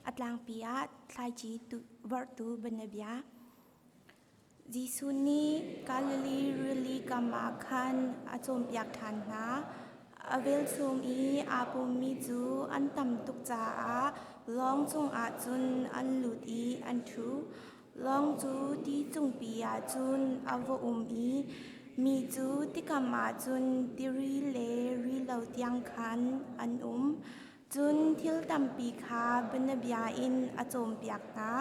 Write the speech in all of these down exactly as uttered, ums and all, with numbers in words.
A tlangpi ah thlaici tu- vorhtu bianabia. Jesuh nih Galilee rili kamah khan a cawnpiak ṭhan hna. A velchum i aa pummi cu an tam tuk caah lawng cungah cun an lut i an ṭhu. Lawng cu ti cungpi ah cun a va um i mi cu tikam ah cun tiri le rilo tiang khan an um. Cun thil tampi kha bianabia in a cawnpiak hna.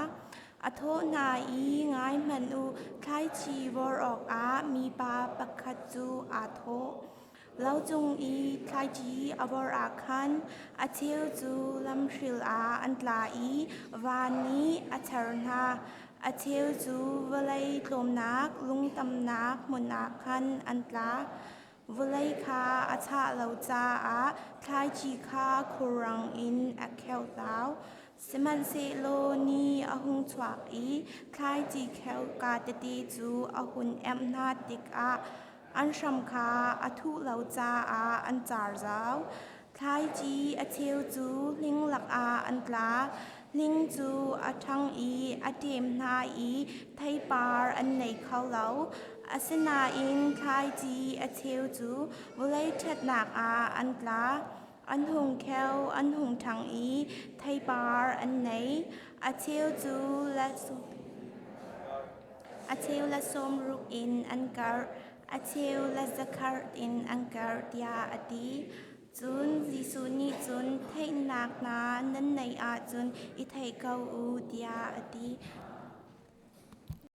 A thawh hna i, ngai hmanh u, thlaici vorh awkah mipa pakhat cu aa thawh. Lo cung i thlaici a vorh ah khan a cheu cu lamhril ah an tla i van nih a char hna. A cheu cu vawlei tlawmnak lungtamnak hmun ah khan an tla. Vawlei kha a chah lo caah thlaici kha khulrang in a kheuh tlau. Sihmanhsehlaw ni a hung chuak i thlaici kheuh ka tete cu a hun emh hna tikah an hram kha a thuh lo caah an car zau. Thlaici a cheu cu hling lakah an tla. Hling cu a ṭhang i a ṭem hna i theipar an nei kho lo. Asinain thlaici a cheu cu vawlei ṭhatnak ah an tla. An hung kheu, an hung ṭhang i theipar an nei. A cheu cu let, a cheu let sawmruk in an karh, a cheu let zakhat in an karh, tiah a ti. Cun Jesuh nih cun, "Theihnak hna nan neih ahcun i theih ko u," tiah a ti.